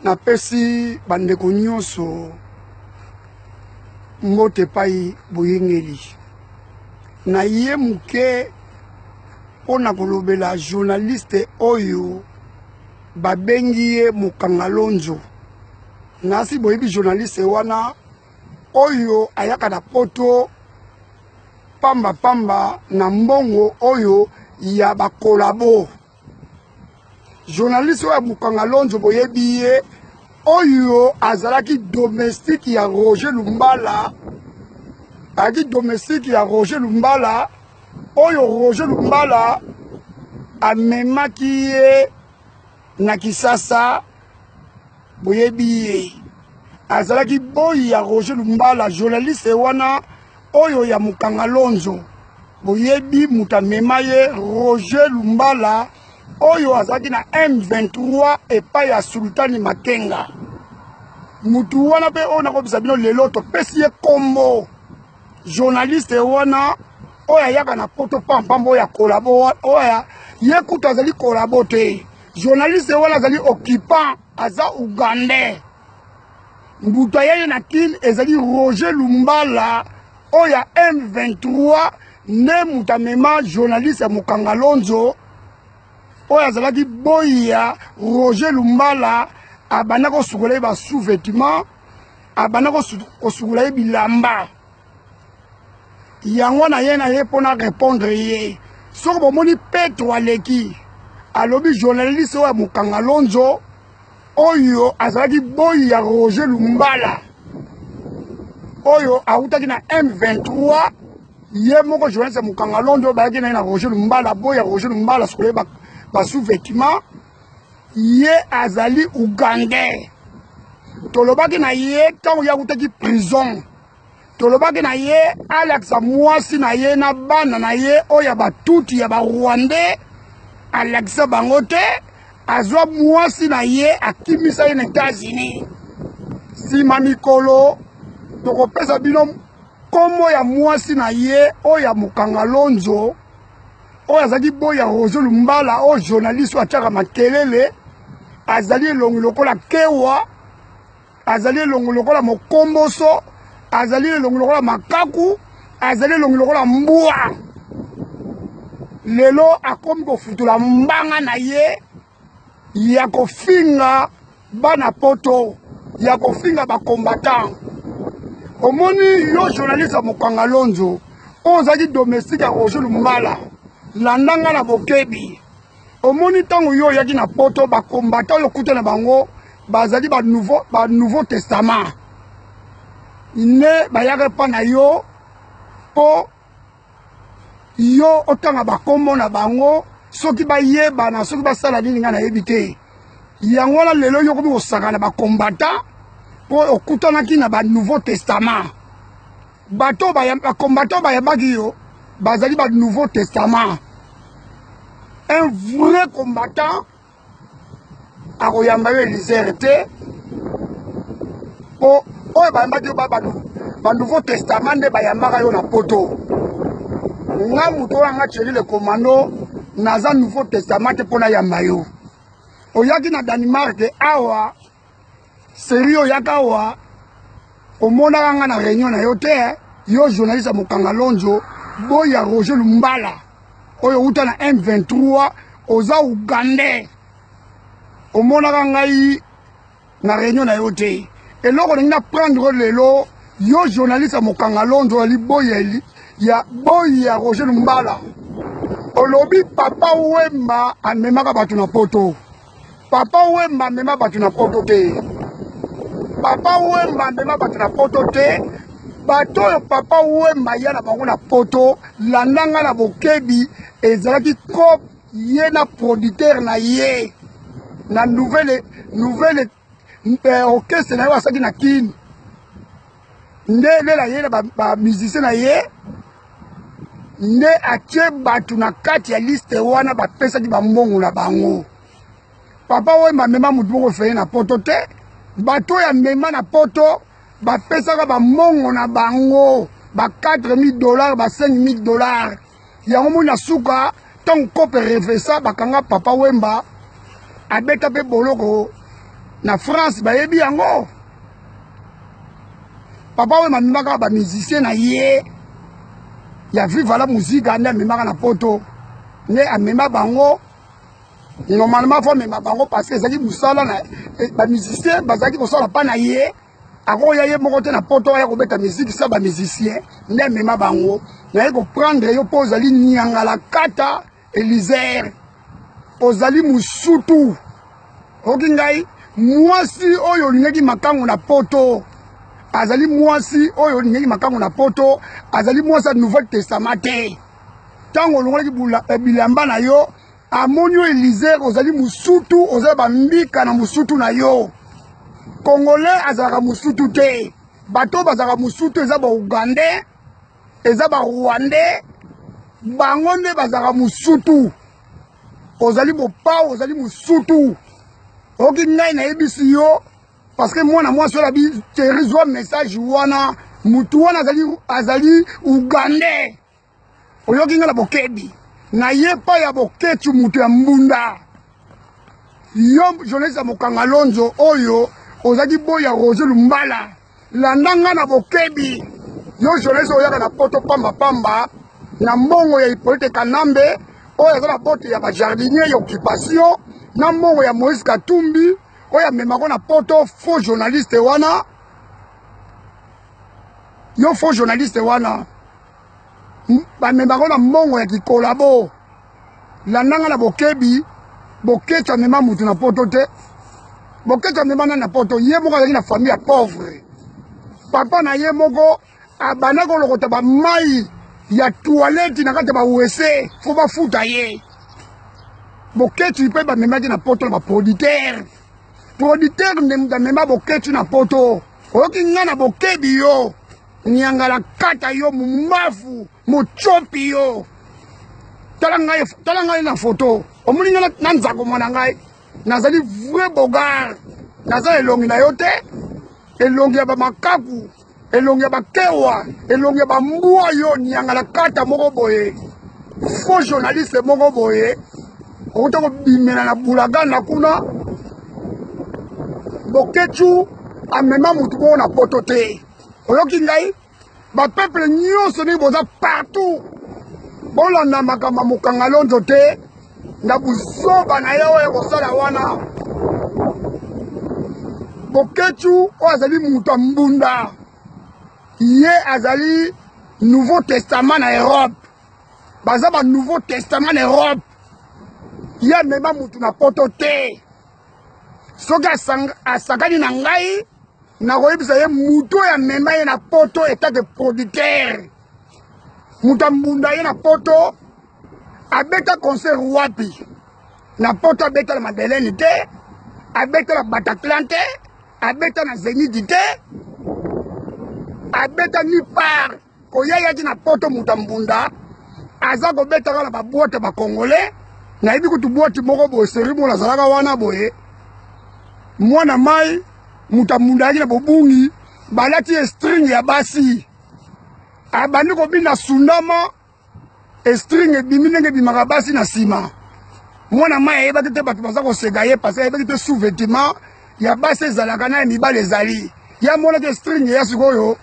Napesi bandeko nyonso mbote epai boyengeli. Na ye moke mpo na kolobela journaliste oyo babengi ye Mukangalonzo. Nasi boyebi journaliste wana oyo ayaka na poto pamba pamba na mbongo oyo ya bakolabo. Journaliste oyo ya Mukanga Lonzo boyebi ye oyo azalaki domestique ya Roger Lumbala, azalaki domestique ya Roger Lumbala oyo Roger Lumbala amemaki ye na Kisasa, boyebi ye azalaki boyi ya Roger Lumbala, journaliste wana oyo ya Mukanga Lonzo, boyebi moto amema ye Roger Lumbala oyo azalaki na M23 epai ya Sultani Makenga. Mutu wana mpe oyo nakobisa bino lelo, topesi ye kombo journaliste wana oyo ayaka na poto pampamba, oyo ya kolabo, oyo ye kutu azali kolabo te. Journaliste wana azali occupant, aza ougandais. Mbuta ya ye na Kin ezali Roger Lumbala oyo ya M23 nde moto amema journaliste ya Mukanga Lonzo oyo azalaki boyi ya Roger Lumbala, abanda kosukola ye ba sous-vêtements, abanda kosukola ye bilamba. Yango na ye na ye mpo na répondre ye. Soki bomoni Petro aleki alobi journaliste oyo ya Mukanga Lonzo oyo azalaki boyi ya Roger Lumbala oyo awutaki na M23, ye moko journaliste ya Mukanga Lonzo oyo bayaki na ye na Roger Lumbala, boyi ya Roger Lumbala sikoyo ba sous-vêtements, ye azali ougandais. Tolobaki na ye ntango ye awutaki prison, tolobaki na ye alakisa mwasi na ye na bana na ye oyo ya batuti ya barwandais, alakisa bango te. Azwa mwasi na ye akimisa ye na Etats-Unis. Nsima mikolo tokopesa bino nkombo ya mwasi na ye oyo ya Mukanga Lonzo oyo azalaki boyi ya Roger Lumbala oyo journaliste oyo atiaka makelele, azali elongi lokola kewa, azali elongi lokola mokomboso, azali elongi lokola makaku, azali elongi lokola mbwa. Lelo akomi kofutula mbanga na ye ya kofinga bana poto, ya kofinga ba combattant. Omoni yo journaliste ya Mukanga Lonzo oyo ozalaki domestique ya Roger Lumbala, landa nga na bokebi. Omoni ntango yo oyaki na poto, ba combattant oyo okuta na bango bazali ba nouveau, ba nouveau testament ne bayaka epa na yo mpo yo otanga bakombo na bango, soki bayebana, soki basala nini, ngai nayebi te. Yango wana lelo yo okomi kosakana ba combattant mpo okutanaki na ba nouveau testament. Bato ba combattant bayambaki yo bazali ba nouveau testament. Un vrai combattant akoyamba yo Elysère te, po oyo bayambaki yo ba nouveau testament nde bayambaka yo na poto. Nga moto oyo anga Thierry le commando, naza nouveau testament te mpo nayamba yo. Oyaki na Danemark awa, seri oyaka awa, omonaka nga na réunion na yo te. Yo journaliste ya Mukanga Lonzo, boya Roger Lumbala oyo uta na M23, oza ougandais, omonaka ngai na réunion na yo te. Eloko ndenge na prendre lelo, yo journaliste ya Mukanga Lonzo ya liboya ya boyi ya Roger Lumbala, olobi Papa Wemba amemaka bato na poto. Papa Wemba amema bato na poto te. Papa Wemba amema bato na poto te. Bato oyo Papa Wemba ya na bango na poto, landa nga na bokebi, ezalaki cop ye na producteur na ye na nouvelle nouvelle orchestre na ye asalaki na Kin, nde lela ye na ba musicien na ye nde atie bato na kati ya liste wana, bapesaki bambongo na bango. Papa Wemba amema motu moko feye na poto te. Bato oyo amema na poto bapesaka bambongo na bango ba 4000 $, ba 5000 $. Yango moni na suka ntango kope revesa bakanga Papa Wemba, abeta mpe boloko. Na France bayebi yango. Papa Wemba amemaka ba musiciens na ye ya Viva la Musica nde amemaka na poto nde amema bango normalement fo amema bango parce que ezalaki mosala na eh, ba musiciens bazalaki kosala pa na ye akoya ye moko te na poto aya kobeta musique sa ba musiciens nde amema bango naye koprendre yo mpo ozali niangala kata Elizer ozali musutu oki ngai mwasi oyo olingaki makango na poto azali mwasi oyo olingaki makango na poto azali mwasi ya nouveau testament te ntango olongolaki eh, bilamba na yo amoni yo Elizer ozali musutu ozali bambika na musutu na yo congolais azalaka musutu te bato bazalaka musutu eza baugandais eza ba rwandais bango nde bazalaka mosutu ozali mopao ozali mosutu oyoki ngai nayebisi yo parce que mwana mwasi oyo abi thierry zwa message wana motu wana azali, azali ugandais oyoki ngai na bokebi na ye pa ya boketu moto ya mbunda yo journaliste ya mokanga lonzo oyo ozalaki boy ya roger lumbala Landa nga na bokebi. Yo journaliste oyaka na poto pamba pamba na mbongo ya Hippolyte Kanambe oyo aza na bote ya ba jardinier ya occupation na mbongo ya Moïse Katumbi oyo amemako na poto faux journaliste wana yo faux journaliste wana bamemako na mbongo ya kikolabo landa nga na bokebi boketshu amema mutu na poto te boketshu amema nani na poto ye moko azalaki na famille ya pauvre papa na ye moko abanda kolokota bamai ya toilette na kati ya bawese fo bafuta ye boketshu mpe bamemaki na poto na baproducteur producteur nde moto amema boketshu na poto oyoki nga na bokebi yo niangala kata yo mumbafu mochopi yo tala ngai tala ngai na foto omoni ngai na nzako mwana ngai nazali vrai bogar naza elongi na yo te elongi ya bamakaku elongi ya bakewa elongi ya bambwa yo niangala kata moko boye faux journaliste moko boye okota kobimela na bulagana kuna bokechu amema motu moko na poto te oyoki ngai ba peuple nyonso ndenge boza partout bolanda makambo ya mokanga lonzo te na buzoba na ye oyo kosala wana bokecu oyo azali moto ya mbunda ye azali nouveau testament na europe baza ba nouveau testament na europe ye amema motu na poto te soki asakani na ngai nakoyebisa ye moto oyo amema ye na poto etat de producteur moto ambunda ye na poto abeta concert wapi na poto abeta na madelene te abeta na bataclan te abeta na zenidi te abeta ni part Koya yaki na poto moto ya mbunda aza kobetaka na baboite ba congolais nayebi kutu boite moko boye seri moko nazalaka wana boye mwana mai moto ya mbunda ayaki na bobungi balati ye string ya basi abandi kobina sundama estring ebimi ndenge ebimaka basi na nsima mwana mai ayebaki te bato baza koseka ye parce ayebaki te sous vêtement ya basi ezalaka na ya mibali ezali ye amonaki estring ya sikoyo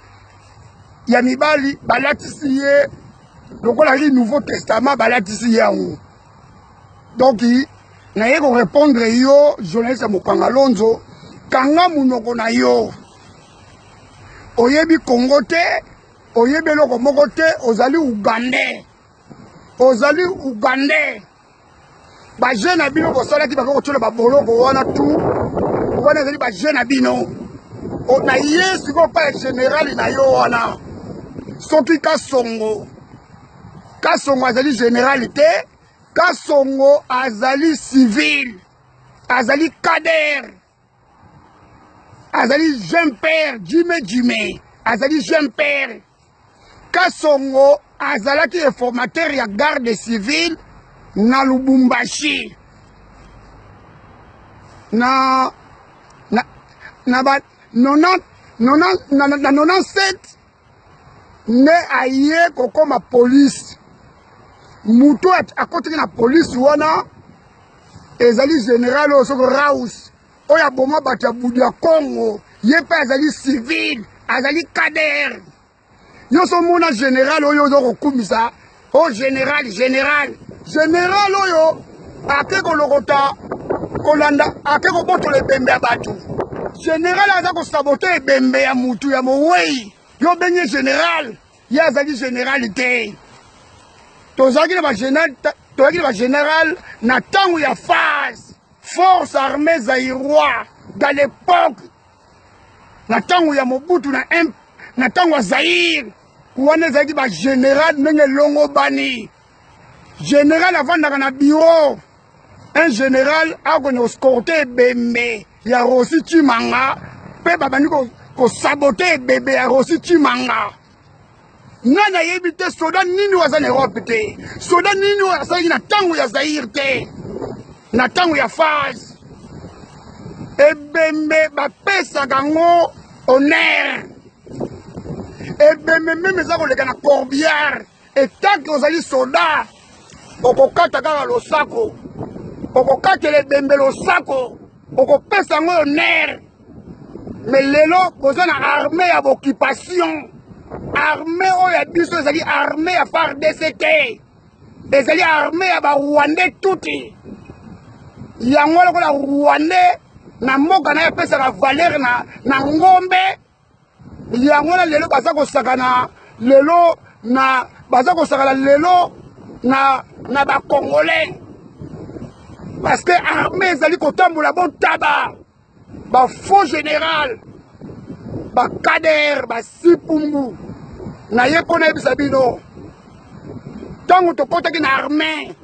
ya mibali balatisi ye lokola azali nouveau testament balatisi ye yango donc naye korepondre yo journaliste ya mokanga lonzo kanga monoko na yo oyebi kongo te oyebi eloko moko te ozali ougandais ozali ougandais baje na bino bosalaki bako kotyola baboloko wana tu wana ezali baje na bino na ye sikoyo pa ya generale na yo wana soki kasongo kasongo azali generale te kasongo azali civile azali kader azali jeune père jime jime azali jeune père kasongo azalaki informateur ya garde civile na lubumbashi na na na ba 90 90 na, na 97 nde aye kokoma polise moto akotaki na polise wana ezali general oyo soko raus. oyo aboma bato ya budu ya Congo, ye mpe azali civil, azali kader. Yo so mona general oyo ozo kokumisa o oh, general general general oyo ake kolokota kolanda ake kobotola ebembe ya bato. General aza kosabote ebembe ya mutu ya mowei, yo obengi general, ye azali general te. Tozalaki na bageneral, tozalaki na bageneral na ntango ya phase force armée zaïrois dans l'époque, na ntango ya Mobutu na na ntango ya Zaïre, wana ezalaki bagénéral ndenge elongobani. Général avandaka na bureau, un général akende koscorte ebembe ya Rosi Chimanga, mpe babandi kosabote ebembe ya Rosi Chimanga. Nani ayebi te soda nini oyo aza na Europe te, soda nini oyo asalaki na ntango ya Zaïre te, na ntango ya phase ebembe bapesaka yango honneur. Ebembe meme eza koleka na corbillard, etake ozali soda okokata kaka losako, okokatela ebembe losako, okopesa yango honneur. Mais lelo boza na armée ya occupation. Armée oyo ya biso ezali armée ya FARDC te, ezali armée ya barwandais tuti. Yango lokola rwandais na mboka na ye apesaka valeur na ngombe, yango wana lelo baza kosakana lelo na baza kosakana lelo na bacongolais, parce que armée ezali kotambola botaba ba faux général, ba kader, ba sipumbu. Na ye mpo nayebisa bino, ntango tokɔtaki na armée,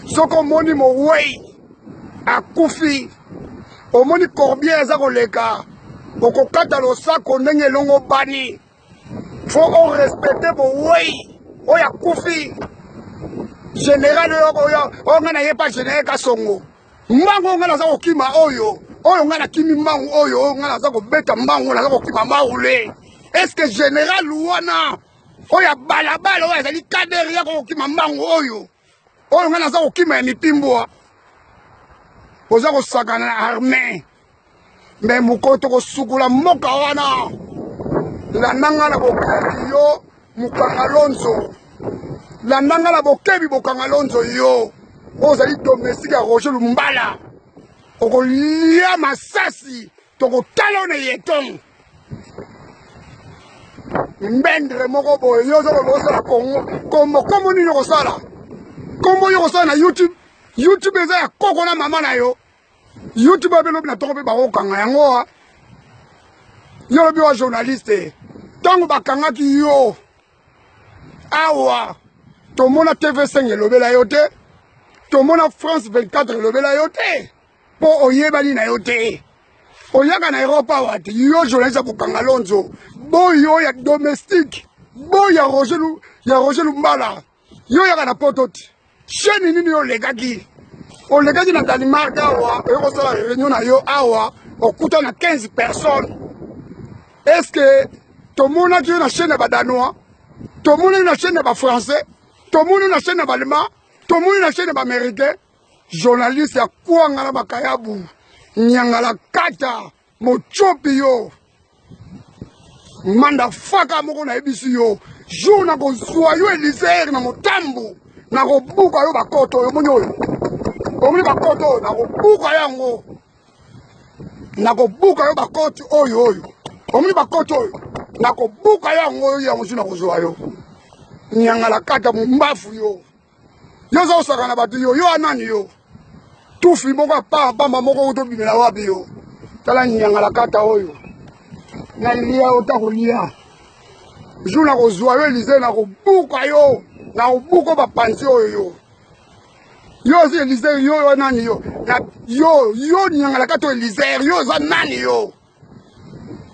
soki omoni mowei akufi, omoni corbier eza koleka, okokata losako ndenge elongo bani, fo orespecte mowei oyo akufi. Général oyo oyo ngai naye pa général Kasongo, mbangu oyo ngai naza kokima, oyo oyo ngai nakimi mbangu, oyo oyo ngai naza kobeta mbangu, naza kokima mbaule. Est ce que général wana oyo ya balabala oyo azali kader ya kokima mbangu oyo oyo ngai naza kokima ya mipimbwa? Oza kosakana na armée, me mokolo tokosukola mboka wana, landa ngai na bokebi yo mokanga lonzo, landa ngai na bokebi bokanga lonzo yo oyo ozali domestique ya Roger Lumbala, okolia masasi, tokotala yo na yeton mbendre moko boye. Yo oza kosala Kongo kombo, kombo nini okosala? Kombo yo okosala na YouTube, YouTube eza ya koko na mama na yo. YouTube abe lobi na toko mpe bakokanga yango wa. Yo lobi wa journaliste, ntango bakangaki yo awa, tomona TV5 elobela yo te, tomona France 24 elobela yo te, mpo oyebani na yo te, oyaka na Europe awa te. Yo journaliste ya kokanga lonzo boyo ya domestique, boyo ya Roger, ya Roger Lumbala, yo oyaka na poto te. Chaîne nini yo olekaki? Olekaki na Danemark awa, oyo kosala réunion na yo awa, okuta na 15 personnes. Est ce que tomonaki yo na chaîne ya badanois? Tomoni yo na chaîne ya bafrançais? Tomoni yo na chaîne ya baallemand? Tomoni na chaîne ya baaméricain? Journaliste ya kwanga na bakayabu, nyangala kata mochopi yo manda faka moko, nayebisi yo, jour nakozwa yo Elizer na motambo, nakobuka yo bakoto oyo. Omoni oyo, omoni bakoto oyo, nakobuka yango, nakobuka yo bakoti oyo oyo, omoni bakoti oyo, nakobuka yango oyo, yango jour nakozwa yo nyangala kata mombafu yo. Yo oza kosaka na bato, yo yo anani yo tufi moko apa pamba moko otobimela wapi yo? Tala nyangala kata oyo, nalia ota kolia, jour nakozwa yo Elize, nakobuka yo, nakobuka bapanzi oyo. Yo yo ozi Elize, yo yo nani yo na yo yo nyangala kata oyo Elizer, yo oza nani yo?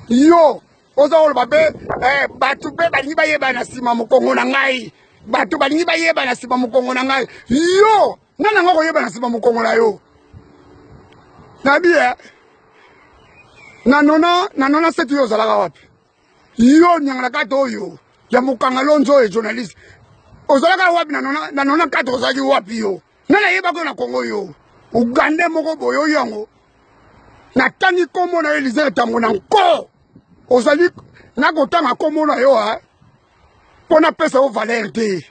Yo oza koloba mpe eh, bato mpe balingi bayeba na nsima mokongo na ngai, bato balingi bayeba na nsima mokongo na ngai. Yo nani yango koyeba na nsima mokongo na yo? Nabi eh, na nona na nona seti, yo ozalaka wapi? Yo nyangala kata oyo ya mokanga lonzo oyo journaliste, ozalaka wapi na nona 4? Ozalaki wapi yo? Nani ayebaki yo na Kongo yo? Ougandais moko boye oyo yango natangi nkombo na yo Eliezer Tambwe na nko ozali nakotanga nkombo na yo mpo napesa yo valeur te.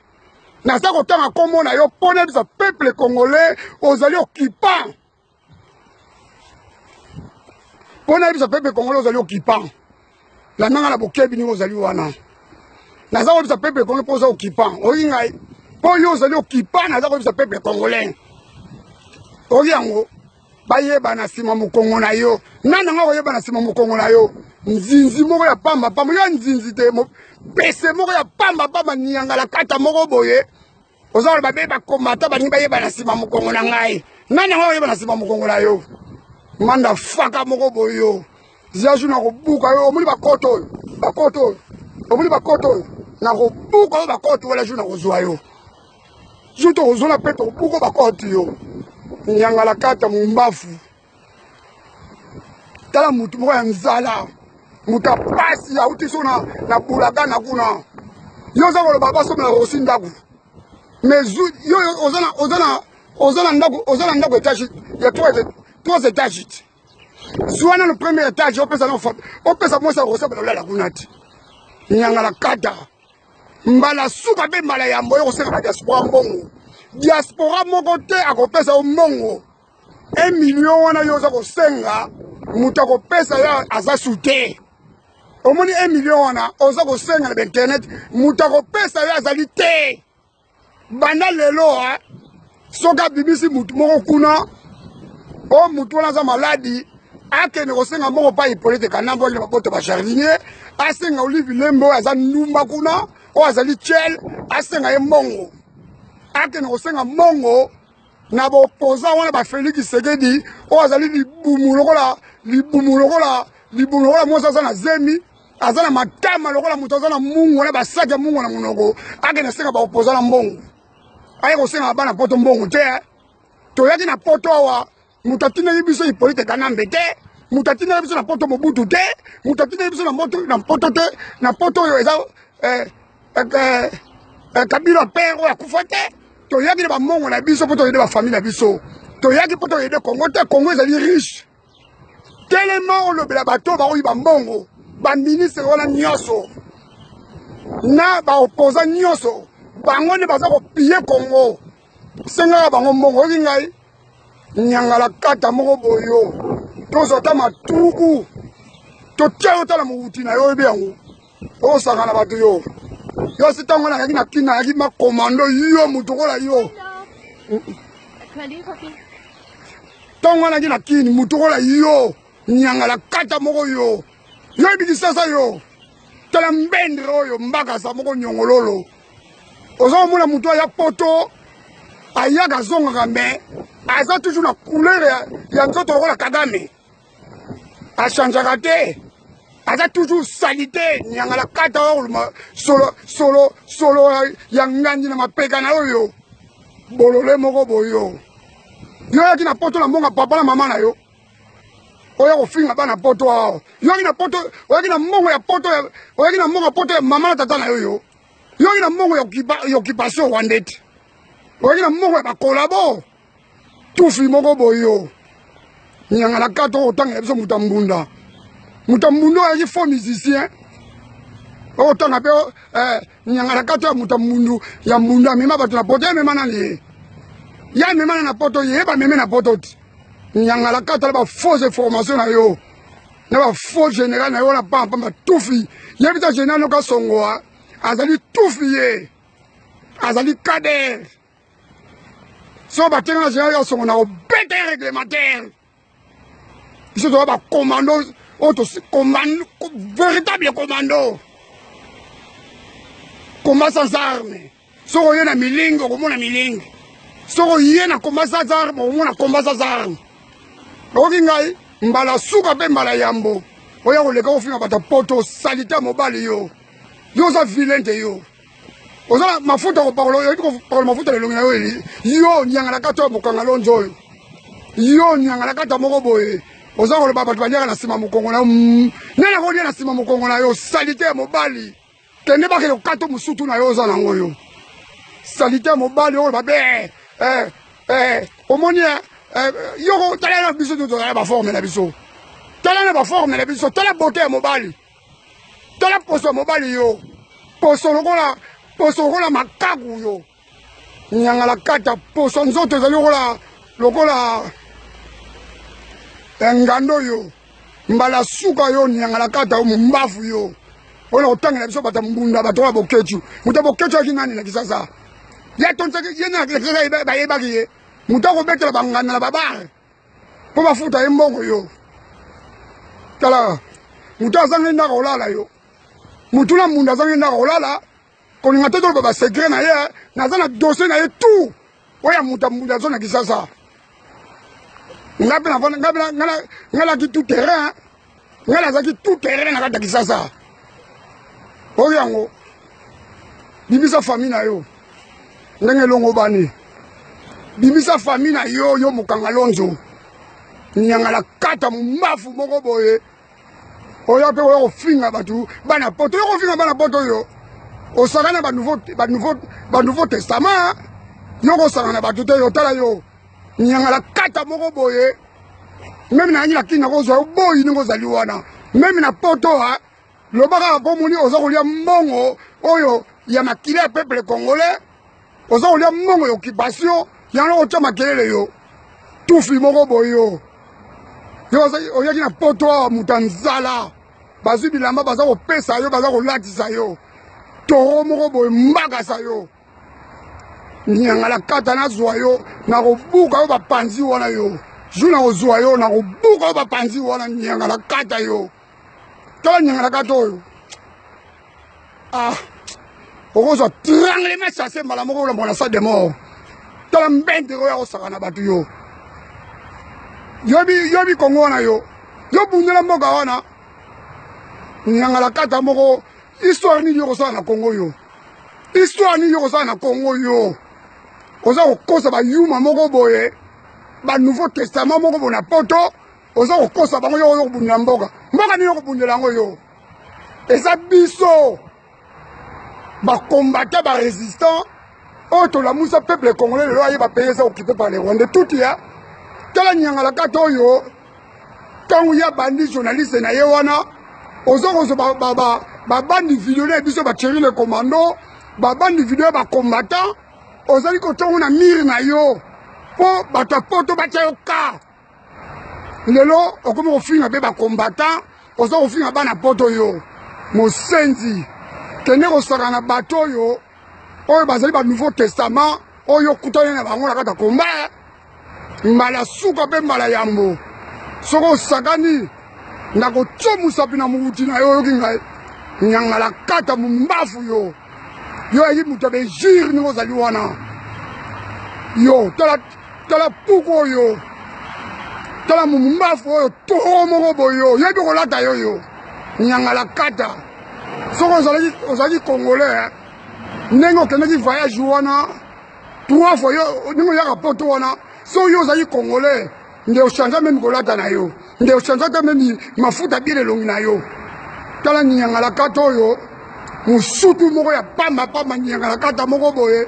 Naza kotanga nkombo na yo mpo nayebisa peuple congolais ozali occupant. Mpo nayebisa peuple congolais ozali occupant. Landanga na bokebi ndenge ozali wana. Naza koyebisa peuple congolais mpo oza occupant. Oyi ngai mpo yo ozali occupant, naza koyebisa peuple congolais. Oyi yango bayeba na nsima mokongo na yo. Nani yango akoyeba na nsima mokongo na yo? Nzinzi moko ya pamba pamba, yo nzinzi te, pese moko ya pamba pamba, niangala kata moko boye. Oza koloba be bakomata balingi bayeba na nsima mokongo na ngai. Nani yango akoyeba na nsima mokongo na yo? Manda faka moko boye yo. Ziaju na kobuka yo, omoni bakoto oyo, bakoto oyo, omoni bakoto oyo, na kobuka yo bakoto wana jour na kozwa yo. Jour tokozona mpe tokobuka bakoto yo. Nyangala kata mumbafu. Tala mutu moko ya nzala, mutu ya pasi auti so na, na bulagana kuna. Yo oza koloba basomela Rosi ndako. Mais yo oza na oza na oza na ndako oza na ndako etage ya 3 étages. Zwa nano premier étage opesa na opesa mwasi ya Rosi balolala kuna te. Nyangala kata. Mbala suka mpe mbala yambo yo kosenga ba diaspora mbongo. Diaspora moko te akopesa yo mbongo. 1 million wana yo oza kosenga moto akopesa yo aza su te. Omoni 1 million wana oza kosenga na ba internet moto akopesa yo azali te. Banda lelo soki abimisi motu moko kuna o motu wana aza maladi akende kosenga mbongo pa Hippolyte Kanambe oyo babota ba jardinier, asenga Olive Lembe oyo aza ndumba kuna oyo azali chel, asenga ye mbongo, akende kosenga mbongo na bopoza wana ba Felix Tshisekedi oyo azali libumu lokola libumu lokola libumu lokola mwasi aza na zemi, aza na matama lokola moto aza na mungu na basaki ya mungu na monoko, akende asenga ba opoza na mbongo, aye kosenga bana poto mbongo te. Toyaki na poto awa, moto atindaki biso Hippolyte Kanambe te, moto atindaki biso na poto Mobutu te, moto atindaki biso na moto na poto te, na poto oyo eza Kabila père oyo akufa te. Toyaki na bamongo na biso mpo toyede bafamille na biso, toyaki mpo toyede Congo te. Congo ezali riche. Telema olobela bato bakoyiba mbongo, baministre wana nyonso na baopoza nyonso, bango nde baza kopie Congo. Sengaka bango mbongo. Oyoki ngai nyangala kata moko boyo, tozwa ata matuku totia yo tala mowuti na yo, oyebi yango osaka na bato yo yo si ntango nayaki na kina nayaki makomando yo moto kola yo ntango nayaki na kini moto kola yo nyangala kata moko yo yo yebi kisasa yo tala mbendre oyo mbakasa moko nyongololo oza komona moto aya poto ayaka azongaka me aza toujours na couleur ya nzoto lokola Kagame, achangeaka te, aza toujours salite nyangala kata oyo solo solo solo ya ngandi na mapeka na oyo bolole moko boyo. Yo oyaki na poto na mbongo papa na mama na yo, oya kofinga bana poto awa. Yo oyaki na poto, oyaki na mbongo ya poto, oyaki na mbongo ya poto ya mama na tata na yo. Yo oyaki na mbongo ya occupation rwandais te, oyaki na mbongo ya bakolabo tufi moko boyo nyangala kata oyo otangela biso moto ya mbunda, moto ya mbunda oyo ayaki faux musicien oyo otanga mpe nyangala kata ya moto ya mbundu ya mbunda amema bato na poto, ye amema nani ye ye amema na poto, ye bameme na poto ti nyangala kata na ba fausse information na yo na ba faux général na yo na pamba tufi. Yebisa général noka songoa azali tufi, ye azali kader so batenga na général ya songo na kobeta ye réglementaire. Biso toza bacommando oyo tosi commando, véritable commando, combat sans arme. Soki oye na milingi okomona milingi, soki oye na combat sans arme okomona combat sans arme. Oyoki ngai mbala suka mpe mbala yambo oya koleka kofinga bato ya poto salite ya mobali yo. Yo oza vilain te, yo oza na mafuta kopakola, oyebi kopakola mafuta na elongi na yo eli yo nyangala kata oyo mokanga lonzo oyo yo nyangala kata moko boye oza koloba bato baliaka na nsima mokongo na yo. Nani akolia na nsima mokongo na yo? Salite ya mobali, kende bakende kokata mosutu na yo oza nango yo salite ya mobali oyo babe omoni. Eh, yoko tala na biso tozala baforme na biso, tala na baforme na biso, tala bote ya mobali, tala poso ya mobali yo, poso lokola poso lokola makaku yo, nyangala kata poso nzoto ezali lokola lokola eh, ngando yo, mbala suka yo, nyangala kata yo, mumbafu yo, oyo na kotangela biso bato ya mbunda, bato ya Boketshu. Moto ya Boketshu ayaki nani na Kisasa? Ye tonisaki ye na Kisasa, bayebaki ye moto akobetela banganda na babare mpo bafuta ye mbongo yo. Tala moto azangi ndako kolala yo, motu na mbunda azangi ndako kolala, kolinga te toloba basecret na ye, naza na dossier na ye tout oyo ya moto ya mbunda azo na Kisasa. Nga mpe nga naki tout terrain, nga nazalaki tout terrain na kati ya Kisasa oyo. Yango bimisa famille na yo ndenge elongo bani, bimisa famille na yo, yo mokanga lonzo nyangala kata mombafu moko boye, oya mpe oya kofinga bato bana poto, oya kofinga bana poto oyo osaka na banouveau testament, yo kosanga na bato te yo. Tala yo nyangala kata moko boye, meme nayangi na kini nakozwa yo boyi ndenge ozali wana, meme na poto loba kaka mpo moni oza kolia mbongo oyo ya makila ya peuple congolais, oza kolia mbongo ya occupation, yango otya makelele yo, tufi moko boye yo. Yo oyaki na poto awa moto ya nzala, bazwi bilamba baza kopesa yo, baza kolatisa yo, toro moko boye mbakasa yo, nyangala kata, nazwa yo nakobuka yo bapanzi wana yo, jour nakozwa yo nakobuka yo bapanzi wana, nyangala kata yo. Tala nyangala kata oyo, ah, okozwa tranglement chasse mbala moko olambwa na salle de mort. Tala mbende oyo akosaka na bato yo, yobi yobi Kongo wana yo, yo bundela mboka wana, nyangala kata moko. Histoire nini yo kosala na Kongo yo? Histoire nini yo kosala na Kongo yo? Oza kokosa bayuma moko boye, ba nouveau testament moko boye na poto, oza kokosa bango yo oyo kobundela mboka. Mboka nini okobundela yango yo? Eza biso bakombata, barésistant oyo tolamusa peuple congolais lelo ayeba pays eza occupé par les Rwandais tuti ya. Tala nyangala kata oyo, ntango ya bandi journaliste na ye wana, oza kozwa babandi video na biso bacheri le commando, babandi video ya bacombattant, ozali kotongo na mire na yo mpo bato ya poto batya yo ka. Lelo okomi kofinga mpe bacombattant, oza kofinga bana poto yo, mosenzi. Kende kosaka na bato oyo oyo bazali ba nouveau testament oyo okutani na bango na kati ya komba mbala suka mpe mbala yambo. Soki osakani nakotio mosapi na mokuti na yo, oyoki ngai? Nyangala kata mombafu yo, yo ayaki moto ya bejure ndenge ozali wana yo. Tala, tala puku oyo, tala mombafu oyo, toro moko boye yo, yebi kolata yo, yo nyangala kata. Soki ozalaki ozalaki congolais, ndenge okendaki voyage wana trois fois yo, ndenge oyaka poto wana, soki yo ozalaki congolais nde ochange meme kolata na yo, nde ochange ata meme mafuta bien elongi na yo. Tala nyangala kata oyo, mosutu moko ya pamba pamba, nyangala kata moko boye.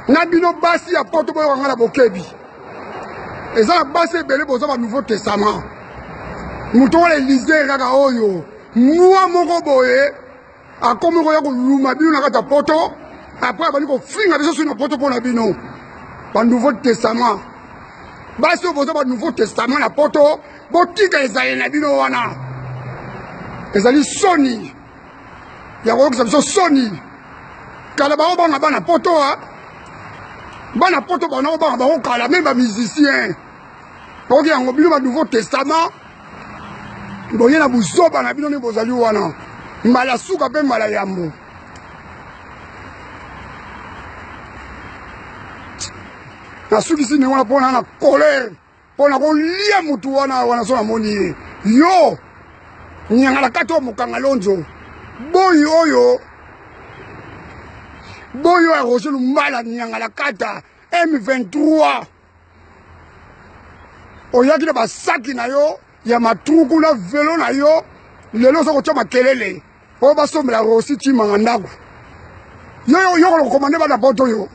Na bino basi ya poto, boyoka nga na bokebi, eza na basi ebele boza ba nouveau testament. Moto wana Elizer kaka oyo mwa moko boye akomi koya koluma bino na kati ya poto, apres abandi kofinga biso soki na poto mpo na bino ba nouveau testament. Basi oyo boza ba nouveau testament na poto, botika ezaleli na bino wana, ezali soni ya koyokisa biso soni. Kala baobanga bana poto, bana poto bana obanga bango kala, meme bamusicien oki yango. Bino ba nouveau testament boye na buzoba na bino nde bozali wana, mbala suka mpe mbala yambo. Nasukisi ndenge wana mpona na colere, mpona kolia motu wana wana. So namoni ye yo nyangala kati oyo mokanga lonzo boyi oyo, boyi oyo ya Roger Lumbala, nyangala kata M23, oyaki na basaki na yo ya matruku na velo na yo, lelo oza kotya makelele oyo basombela Rosi Cimanga ndako. Yo yo kokomande bana poto yo.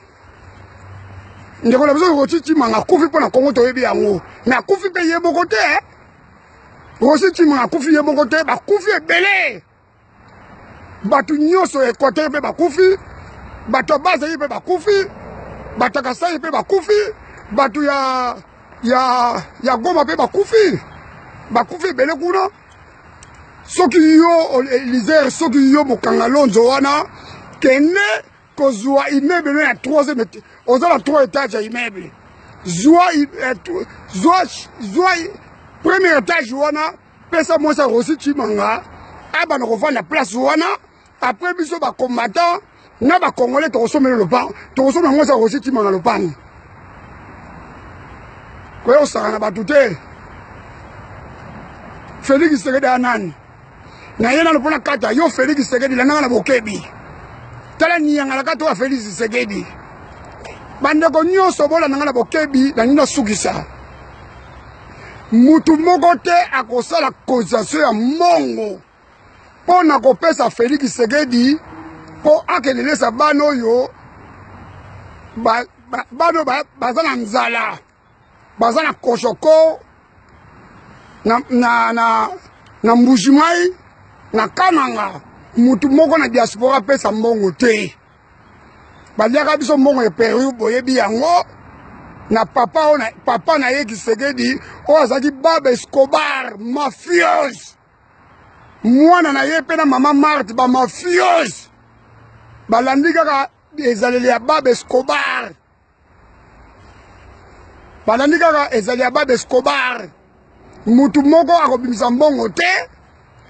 Ndeko na biso Rosi Tshimanga akufi mpo na Kongo, toyebi yango, me akufi mpe ye moko te. Rosi Tshimanga akufi ye moko te, bakufi ebele. Bato nyonso ya Equateur mpe bakufi, bato ya Bazai mpe bakufi, bato ya Kasai mpe bakufi, bato ya, ya, ya Goma mpe bakufi, bakufi ebele kuna. Soki yo Elizer, soki yo mokanga lonzo wana, kende kozwa immeuble no ya troisième, oza na trois étage ya immeuble, zwa, eh, zwa, zwa premier étage wana, pesa mwasi ya Rosi Tshimanga abanda kovanda place wana. Après biso bacombattant na bacongolais tokosomela lopango, tokosomela mwasi ya Rosi Tshimanga lopango. Koya kosaka na bato te. Félix Tshisekedi ya nani na ye nano mpona kata yo Félix Tshisekedi, landanga na bokebi, tala niyangala kata oyo ya Félix Tshisekedi. Bandeko nyonso bolandanga na bokebi, nalingi nasukisa. Mutu moko te akosala cotisation ya mbongo mpo na kopesa Félix Tshisekedi mpo akelelesa bana oyo bana oyo baza na nzala, baza na koshoko na, na, na, na Mbujimai na Kananga. Mutu moko na diaspora apesa mbongo te. Baliaka biso mbongo ya Peru, boyebi yango na papa oyo, na papa na ye Tshisekedi oyo azalaki Baba Escobar mafieuse, mwana na ye mpe na mama Marthe ba mafieuse, balandi kaka ezaleli ya Baba Escobar, balandi kaka ezali ya Baba Escobar. Mutu moko akobimisa mbongo te.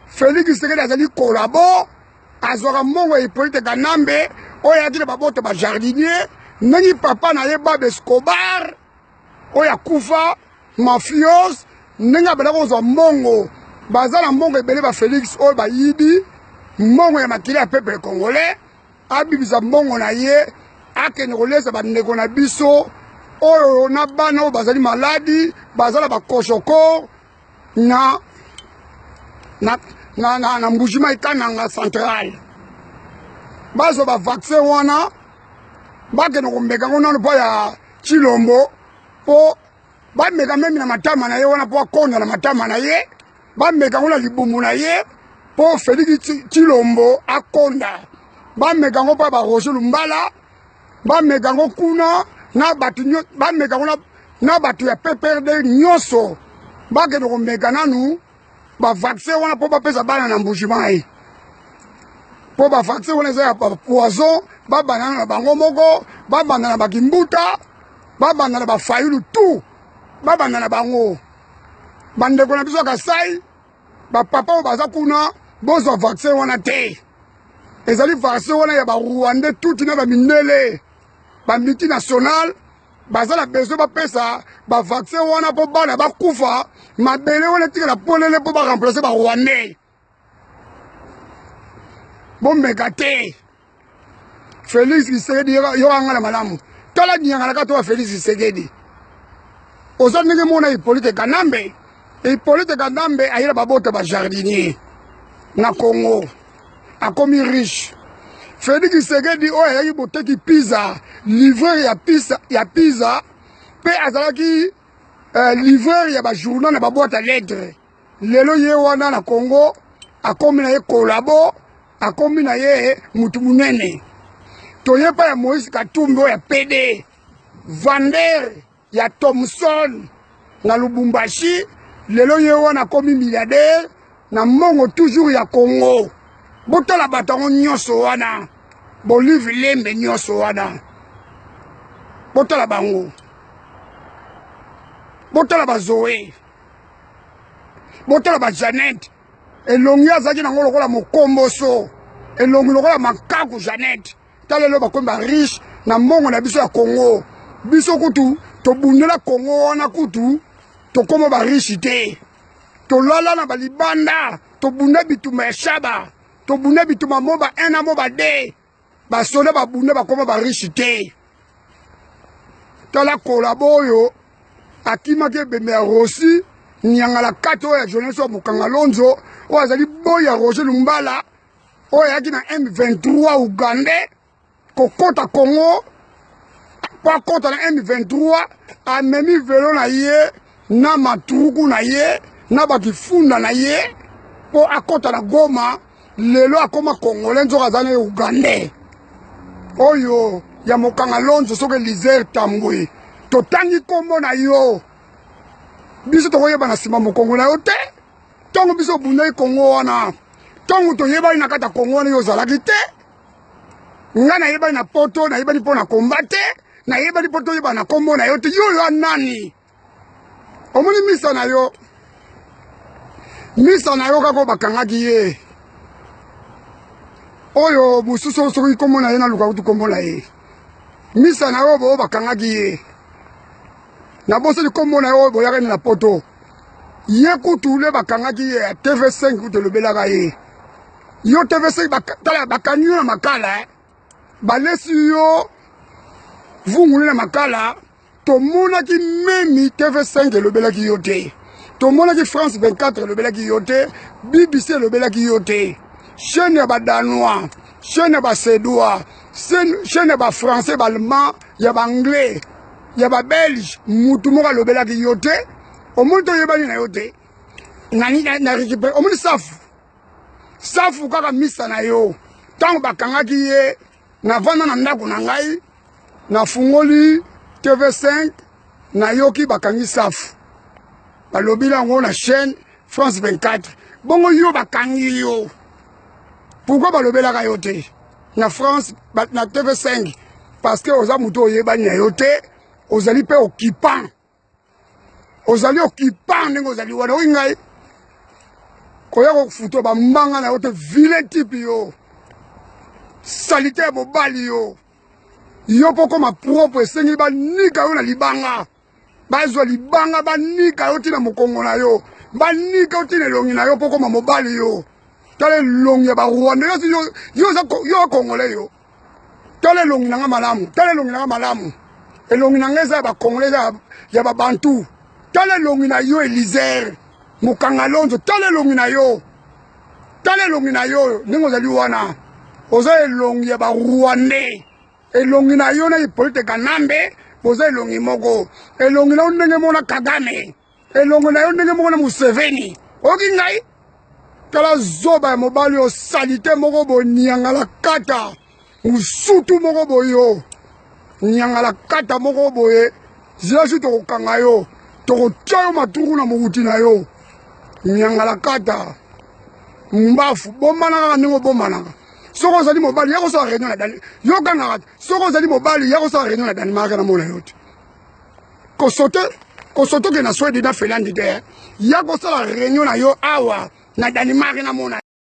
Félix Tshisekedi azali kolabo, azwaka mbongo ya Hippolyte Kanambe oyo ayaki na baboto ba jardinier, ndenge papa na ye Baba Escobar oyo akufa mafios, ndenge abanda kozwa mbongo. Baza na mbongo ebele ba Félix oyo bayibi mbongo ya makila ya peuple congolais. Abimisa mbongo na ye akende kolesa bandeko na biso oyo na bana oyo bazali maladi, baza na bakoshoko na, na, na, na, na Mbujimai Kananga centrale. Bazwa bavaccin wana, bakende komeka ngo nano mpo ya Tshilombo, mpo bameka meme na matama na ye wana mpo akonda na matama na ye, bameka ngo na libumu na ye mpo Félix Tshilombo akonda, bameka ngo mpo ya ba Roger Lumbala, bameka ngo kuna na bato, bameka ngo na bato ya PPRD nyonso, bakende komeka nanu bavaccin wana mpo bapesa bana na Mbujimai, mpo bavaccin wana eza ya poison. Babanda na bango moko, babanda na bakimbuta, babanda na bafayulu, tout babanda na bango. Bandeko na biso ya Kasai, bapapa oyo baza kuna, bozwa vaccin wana te. Ezali vaccin wana ya barwandais tuti na bamindele, bamultinational baza na besoin bapesa bavaccin wana mpo bana bakufa, mabele wana etikala polele mpo baremplace barwandais. Bomeka te. Félix Tshisekedi, yoka nga na malamu, tala nyangalaka to ya Félix Tshisekedi, oza ndenge mona Hippolyte Kanambe. Hippolyte Kanambe ayela babota ba jardinier na Congo, akomi riche. Félix Tshisekedi oyo ayaki boteki pizza, livreur ya pizza, ya pizza mpe azalaki livreur ya bajournal na baboîte à lettres, lelo ye wana na Congo akomi na ye kolabo, akomi na ye mutu munene. Toyepa ya Moïse Katumbi oyo ya PD, vendeur ya Thomson na Lubumbashi, lelo ye wana akomi milliardaire na mbongo toujours ya Congo. Botala bato yango nyonso wana, Bolive Lembe nyonso wana, botala bango, botala bazoe, botala bajanete, elongi azalaki nango lokola mokomboso, elongi lokola makaku Janete. Tala lelo bakomi bariche na mbongo na biso ya Congo. Biso kutu tobundela Congo wana, kutu tokóma bariche te. Tolala na balibanda, tobunda bitumba ya Shaba, tobunda bitumba mo ba 1 na mo ba 2, basoda babunda, bakóma bariche te. Tala kolabo oyo akimaki ebembe ya Rosi Nyangala kati oyo ya journaliste wa Mokanga Lonzo oyo azali boy ya Roger Lumbala oyo ayaki na M23 ougandais kokota Congo. mpo akɔta na M23, amemi velo na ye na matruku na ye na bakifunda na ye mpo akɔta na Goma. Lelo akoma Congolais, nzoka aza na Ugandais oyo ya mokanga lonzo. Soki Elizer Tambwe, totangi nkombo na yo, biso tokoyeba na nsima mokongo na yo te. Ntango biso obundaki Kongo wana, ntango toyebani na kati ya Kongo wana, yo ozalaki te. Ngai nayebani na Poto, nayebani mpo na komba te, nayebani mpo toyeba na nkombo na yo te. Yo oyo nani? Omoni misa na yo, misa na yo kaka oyo bakangaki ye, oyo mosusu soki nkombo na ye naluka kutu nkombo na ye. Misa na yo oyo bakangaki ye, nabosani nkombo na ye, oyo boyakani na Poto, ye kutu le bakangaki ye ya TV5 kutu elobelaka ye. Yo TV5, tala, bakangi yo na Makala, eh. Balesi yo vungulu na Makala. Tomonaki memi TV5 elobelaki yo te, tomonaki France 24 elobelaki yo te, BBC elobelaki yo te, chaîne ya Badanois, chaîne ya Basuédois, chaîne ya Bafrançais, Baallemand, ya Baanglais, ya Babelge, mutu moko alobelaki yo te. Omoni, toyebani na yo te na récupéré. Omoni Safu, Safu kaka misa na yo, ntango bakangaki ye, navanda na ndako na ngai, nafungoli TV5, nayoki bakangi Safu, balobi yango na chaîne France 24. Bongo yo bakangi yo, pourquoi balobelaka yo te na France, na TV5? Parce que oza motu oyebani na yo te, ozali mpe occupant, ozali occupant ndenge ozali wana. Oyi ngai koya kofuta bambanga na yo te, vilain type yo, saleté ya mobali yo. Yo mpo koma propre, esengeli banika yo na libanga, bazwa libanga banika yo ntina mokongo na yo, banika yo ntina elongi na yo mpo koma mobali. Yo tala elongi ya Barwanda. Yo, yo, yo Congolais, yo tala elongi na nga malamu, tala elongi na nga malamu. Elongi na nga eza ya Bacongolais, eza ya Babantu. Tala elongi na yo, Elizer Mokanga Lonzo, tala elongi na yo, tala elongi na yo ndenge ozali wana, oza elongi ya Barwandais. Elongi na yo na Hippolyte Kanambe boza elongi moko. Elongi na yo ndenge moko na Kagame, elongi na yo ndenge moko na Museveni. Oyoki ngai? Tala zoba ya mobali oyo, saleté moko boye, niangala kata mosutu moko boye, yo niangala kata moko boye. Zela su, tokokanga yo, tokotia yo matuku na mokuti na yo, niangala kata mbafu. Bombana kaka ndenge obombanaka. Soki ozali mobali, ya kosala réunion na Dani, yo kangaka te. Soki ozali mobali, ya kosala réunion na Danemark, na mona yo te. Kosote kosote oke na Swede, na Finlande te. Ya kosala réunion na yo awa na Danemark, na mona.